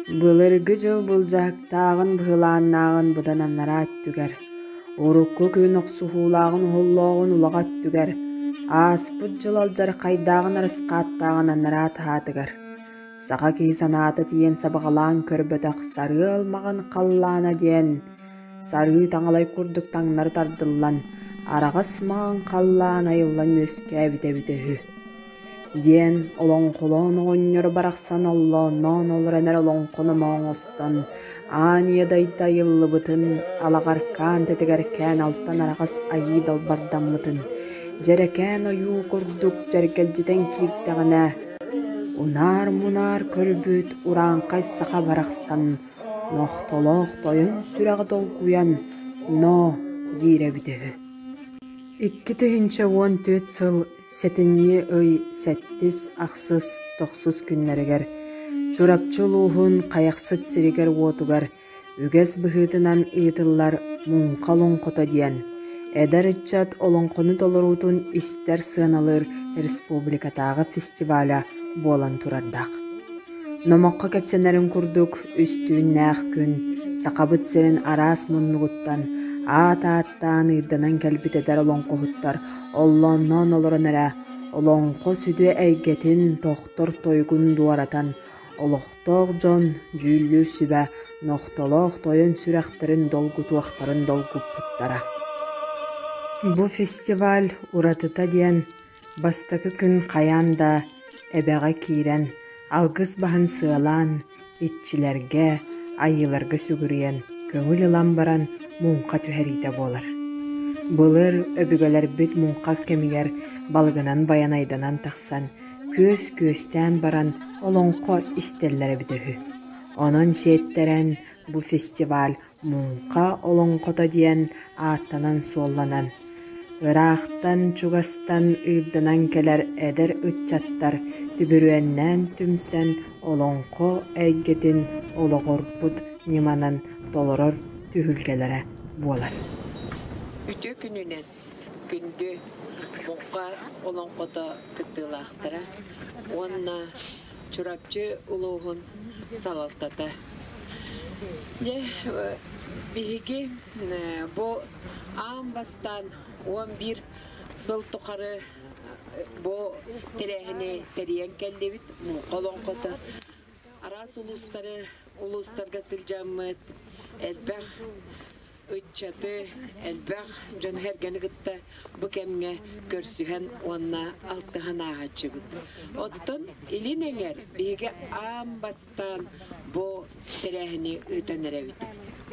Былыргы дьыл былдьаһыктааҕын быһылааннааҕын быдан анараа өттүгэр, урукку күн охсуһуулааҕын оһоллооҕун улаҕа өттүгэр, ааспыт дьыл алдьархайдааҕын арысхааттааҕын анараа таһаатыгар, саха киһи санаата тиийэн сабаҕалаан көрбөтөх сарыал маҕан халлаана диэн сарыы таҥалай курдук таҥнары тардыллан, араҕас маҕан халлаан айыллан үөскээбитэ эбитэ үһү диэн олоҥхолоон оҕонньор барахсан оллоонноон олорон эрэ олоҥхону оҥостон аан ийэ дойду айыллыбытын алаҕаркаан тэтигэркээн алтан араҕас айыы далбардаммытын дьэрэкээн ойуу курдук дьэргэлдьитэн киирдэҕинэ унаар-мунаар көрбүт урааҥхай саха барахсан нохтолоох тойон сүрэҕэ долгуйан «Ноо» диирэ эбитэ үһү. 2014 сыл Сэтинньи ый сэттис, ахсыс, тохсус күннэригэр Чурапчы улууһун Хайахсыт сиригэр-уотугар үгэс быһыытынан ыытыллар Муҥха олоҥхото диэн эдэр ыччат олоҥхону толоруутун истэр сыаналыыр республикатааҕы фестиваля буолан турардаах. Номоххо кэпсэнэрин курдук, үстүүннээх күн Сахабыт сирин араас муннугуттан аат ааттаан ыырданан кэлбит эдэр олоҥхоһуттар оллоонноон олорон эрэ олоҥхо сүдү эйгэтин тохтор тойугун дуоратан, олохтоох дьон дьүүллүүр сүбэ нохтолоох тойон сүрэхтэрин долгутуохтарын долгуппуттара. Бу фестиваль уратыта диэн бастакы күн хайаан да эбэҕэ киирэн, алгыс баһын сыалаан, иччилэргэ, айыыларга сүгүрүйэн, көҥүл ылан баран муҥха түһэриитэ буолар. Былыр өбүгэлэрбит муҥха кэмигэр балыгынан байанайданан тахсан, күөс күөстээн баран олоҥхо истэллэр эбитэ үһү. Онон сиэттэрэн бу фестиваль Муҥха олоҥхото диэн ааттанан-суолланан, ыраахтан-чугастан ыырданан кэлэр эдэр ыччаттар түбүрүөннээн түмсэн олоҥхо эйгэтин олоҕурбут ньыманан толорор түһүлгэлэрэ буолар. Үтүө күнүнэн күндү Муҥха олоҥхото кыттыылаахтара уонна Чурапчы улууһун салалтата. Дьэ, биһиги бу аан бастаан 11 сыл тухары бу тэрээһини тэрийэн кэллибит Муҥха олоҥхото. Араас улуустары улуустарга сылдьаммыт элбэх ыччаты, элбэх дьон-сэргэни кытта бу кэмҥэ көрсүһэн уонна алтыһан ааһааччыбыт. Оттон Илин Эҥэр биһиги аан бастаан бу тэрээһини ыытан эрэбит.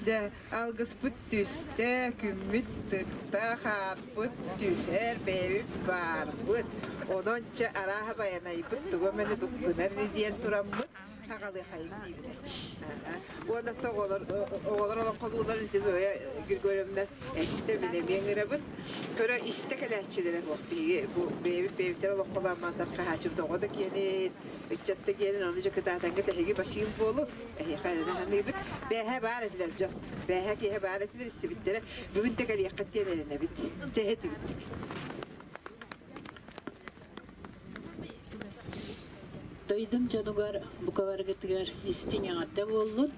Дьэ, алгыспыт түстэ, күммүт тыкта, хаарбыт түһэр, бэйэбит баарбыт. Онон чэ арааһа байанайбыт тугу эмэни дуккунар диэн тураммыт аҕалыахайыҥ диибинэ. Уонна оҕолор оҕолор олоҥхолуулар инти Зоя Григорьевна эттэ мин эмиэ ыҥырабын. Көрө истэ кэлээччилэрэ суох биһиги бу бэйэбит бэйэбиттэр олоҥхолоомматар хаһааччыбыт оҕо да киэнин, ыччат да киэнин ону дьэ кытаатаҥҥа тэһиги башыым буолу эһиэхэ эрэнэ саныыбыт. Бээһэ баар этилэр дьон. Бээһэ киэһэ баар этилэр истибиттэрэ. Бүгүн да кэлиэххит диэн эрэнэбит. Тэһэ тигиттик. Дойдум дьонугар бука барыгытыгар истиҥ эҕэрдэ буоллун.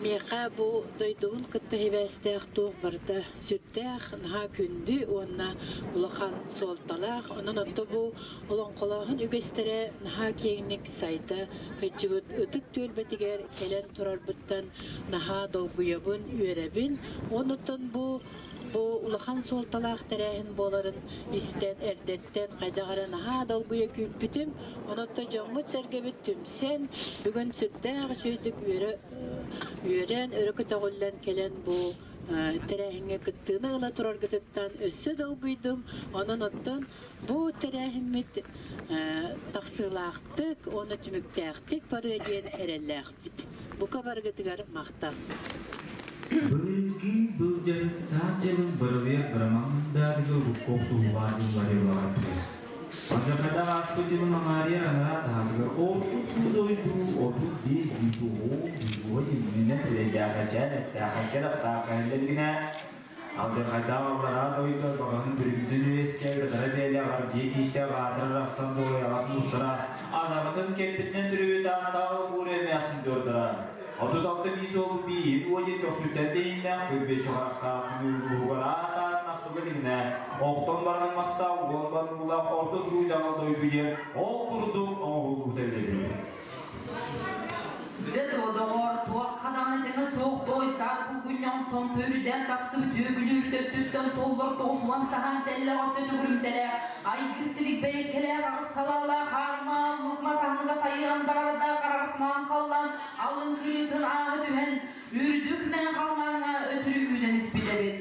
Миэхэ бу дойдубун кытта сибээстээх туох барыта сүрдээх, наһаа күндү уонна улахан суолталаах. Онон отто бу олоҥхолооһун үгэстэрэ наһаа киэҥник сайда сылдьыбыт ытык түөлбэтигэр кэлэн турарбыттан наһаа долгуйабын, үөрэбин. Онуттан бу улахан суолталаах тэрээһин буоларын истэн эрдэттэн хайдах эрэ наһаа долгуйа күүппүтүм. Онон дьоммут-сэргэбит түмсэн, бүгүн сүрдээх үчүгэйдик үөрэ үөрэн, өрө көтөҕүллэн кэлэн бу тэрээһиҥҥэ кыттыыны ыла тураргытыттан өссө долгуйдум. Онон оттон бу тэрээһиммит тахсыылаахтык уонна түмүктээхтик барыа диэн эрэллээхпит. Бука барыгытыгар махтал. Быйылгы былдьаһыктаах дьылын барылыйар Брамандаатыгы урукку охсуһуулаах дьыллары ылаҕар Алдьархайдаах ааспыт дьылын аҥаарыйар анараа таһаатыгар ордук дойду 35 бүтүн бүтүн иннинэн сирэйдээх эчээн эттээх кэлэхтээх кэһиллэргинэ Алдьархайдаах аллараа дойду баҕаһын бүрүмүтүн үөскээбит атара бэйэлээх аргыйа киистээх аатырар ахсан дуойаҕат муустара анаҕытын кэлбитинэн түрүбүт ааттаах уур эмээхсин дьуордара. 36 биис уол биир уодьа көхсүттэн тэйииннээх көрбүөччү харахтаах күнү улууһугар аат-аатын ахтыга илигинэ охтон баран мастаах уон баруулаах орто туруу дьаҥал дойду диэн ол курдук оҥоһуллубута билэбит. Дьэ доҕоор, туохха даҕаны тэҥэ суох той саар булгунньаҕын томтойрүдээн тахсыбыт үөгүлүүр төттүттэн толлор 90 саһаан тэллэх өттө төгүрүмтэлээх, айгыр силик бэйэккэлээх аҕыс салаалаах аармаан лук мас анныга сайыан даҕардаах араҕас маан халлаан алын кырыытын ааһы түһэн, үрдүк мэҥ халлааҥҥа өтөрү үүнэн испит эбит.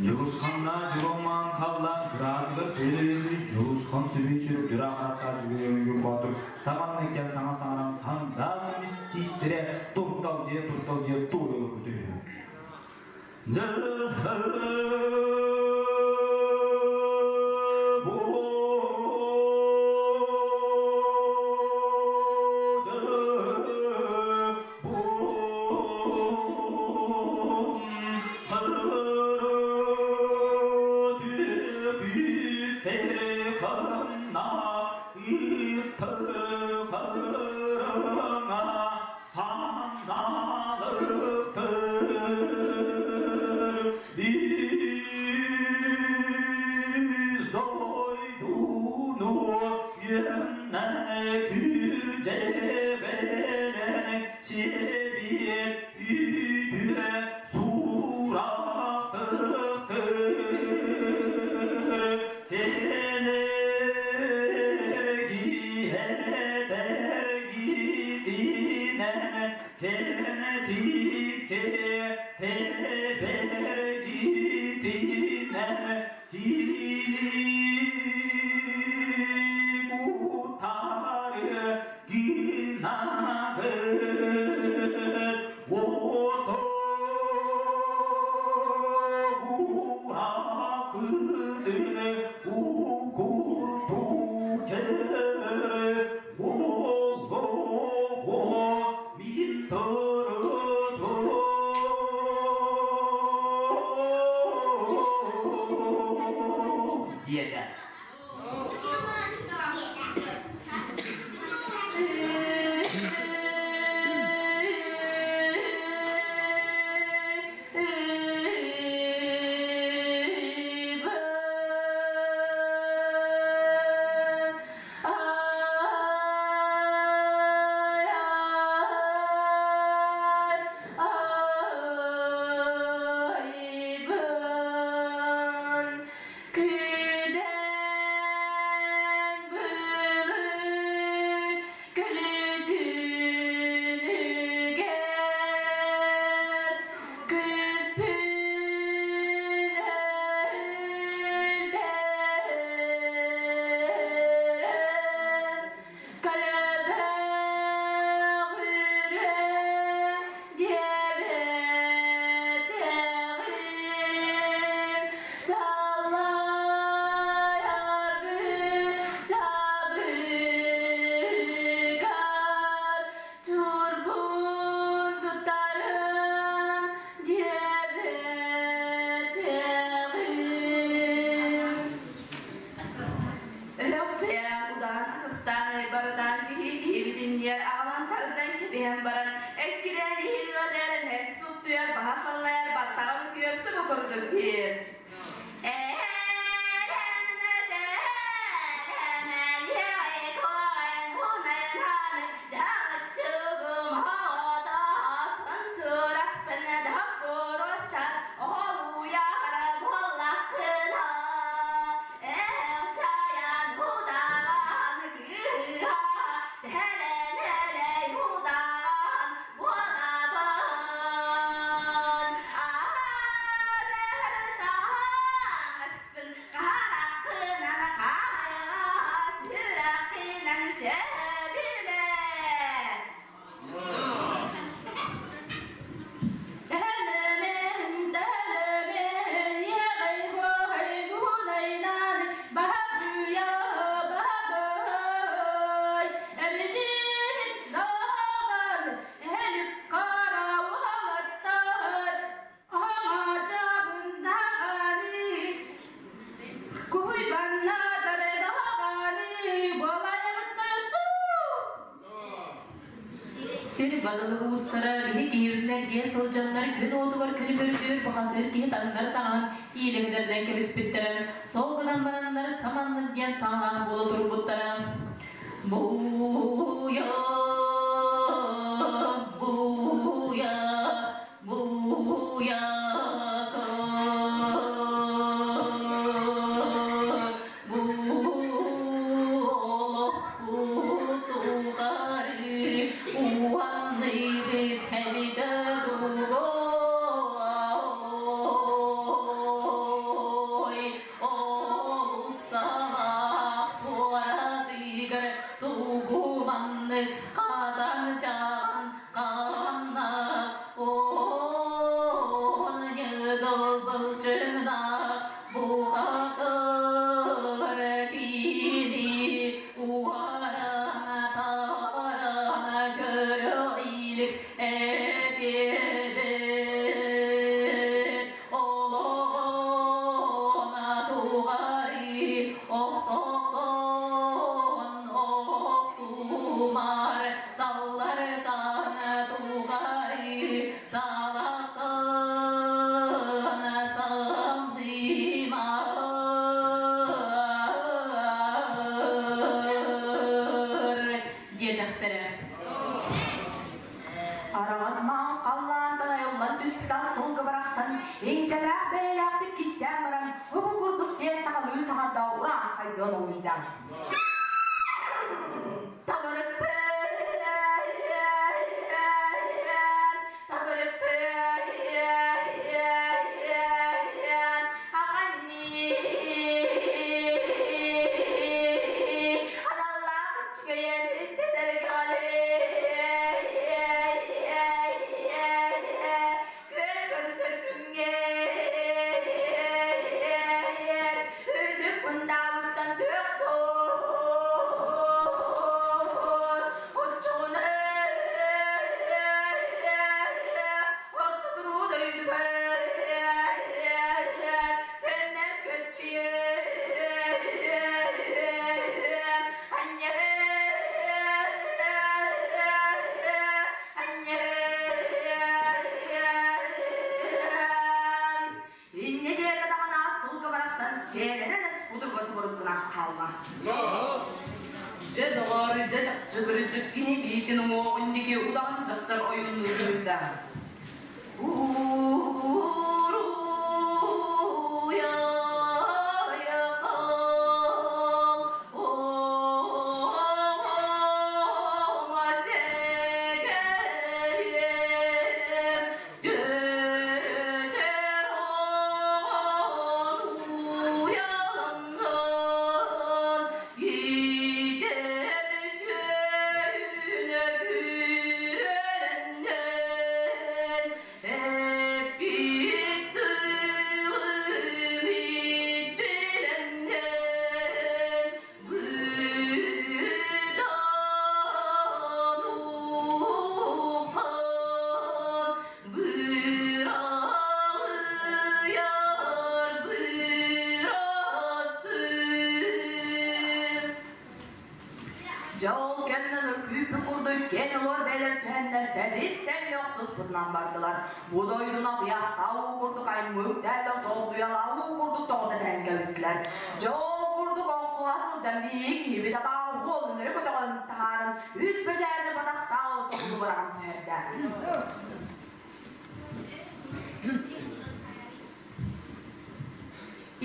Дьулусханна дьулумаан халлаан кыраатыгар төлөбүллүү Дьулусхан сүбүн сүрүк дьура харахтаа жүгүрүн боотур саманныктан саҥа саҥаран сандаа көмүс тиистэрэ туртал дьиэ туртал дьиэ туойулу бүтү. Астаан асастаан айбарытаан биһи биһибитинниэр аҕалан тардан кэбиһэн баран, эккирээн иһиилэн эрэн суптуйар, баһа саллайар, баттаҕын күөр субу курдук диир. Сир балылык уустара биһи киһибитинэргэ сылдьаннар күн уотугар күнү бөрүтүүр бухатыыр киһи таҥнары таҥан иилэҥдэрдэн кэбиспиттэрэ. Сол гынан бараннар саманнык диэн саҥалаах буола турбуттара. Буйа, буйа, буйа, Араҕас маҥан халлаантан айыллан түспүт сылгы барахсан иҥсэлээх бэйэлээхтик кистээн баран бу курдук диэн сахалыы саҥарда ураан хайдыан олуйда. Дьэ доҕоор, дьэ чахчы кырдьык кини биитин уҥуоҕун диэки удаҕан дьахтар ойууннуу түһүрдэ. Дьэ ол кэмнэн өркүүппүт курдук иккиэн олор бэйэлэр түһэннэр тэбис-тэҥҥэ охсуспутунан бардылар. Бу дойдуну атыйахтаа уу курдук аймыы үктээлэх долгуйалаа уу курдук тоҕута тэһэн кэбистилэр. Дьэ ол курдук охсуһа сылдьан биһиги киһибит абааһы уолун өрө көтөҕөн таһааран үс бэчээни батахтаах отоһуну быраҕан түһэрдэ.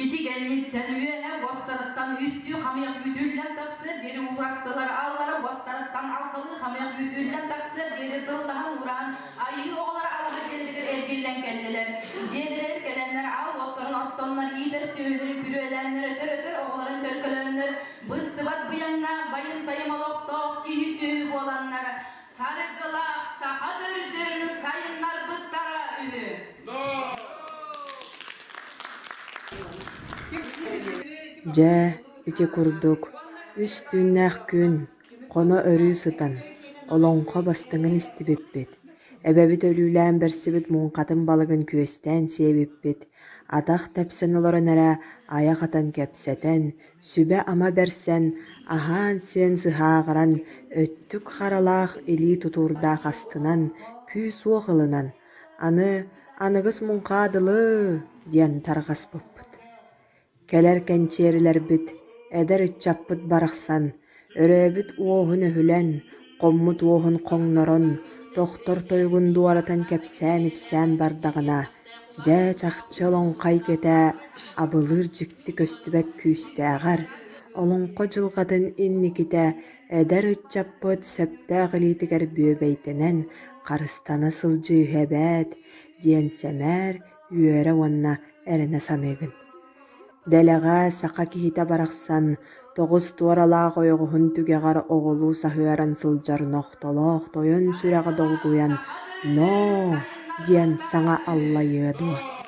Ити кэнниттэн үөһэ уостарыттан үстүү хамыйах күүтүллэн тахсыар диэри уурастылар, аллара уостарыттан алкалыы хамыйах күүтүллэн тахсыар диэри сыллаһан уураан, айыы оҕолоро алаһа дьиэлэригэр эргиллэн кэллилэр. Дьиэлэригэр кэлэннэр аал уоттарын оттоннор, иитэр сүөһүлэрин күрүөлээннэр, өтөр-өтөр оҕолорун төлкөлөөннөр, быстыбат быйаҥнаах байым-тайым олохтоох киһи-сүөһү буоланнар, сарыгылаах саха төрдүн сайыннарбыттара үһү. Дьэ, ити курдук, үс түүннээх күн хоно-өрүү сытан, олоҥхо бастыҥын истибиппит, эбэбит өлүүлээн бэрсибит муҥхатын балыгын күөстээн сиэбиппит, атах тэпсэн олорон эрэ айах атан кэпсэтэн, сүбэ-ама бэрсэн, аһаан-сиэн сыһааҕыран, өттүк харалаах илии тутуурдаах астынан, күүс-уох ылынан, аны «Аныгыс муҥхаа дылы» диэн тарҕаспыппыт. Кэлэр кэнчиэрилэрбит, эдэр ыччаппыт барахсан, өрөөбүт уоһун өһүлэн, хоммут уоһун хоҥнорон, тохтор тойугун дуоратан кэпсээн-ипсээн бардаҕына, дьэ, чахчы олоҥхо эйгэтэ абылыыр дьикти көстүбэт күүстээҕэр, олоҥхо дьылҕатын инникитэ эдэр ыччаппыт сөптөөх илиитигэр бүөбэйдэнэн харыстана сылдьыыһы эбээт диэн сэмээр, үөрэ уонна эрэнэ саныыгын. Дэлэҕэ саха киһитэ барахсан тоҕус туоралаах ойоҕоһун түгэҕэр оҕолуу саһыаран сылдьар нохтолоох тойон сүрэҕэ долгуйан «Ноо!» диэн саҥа аллайыа дуо.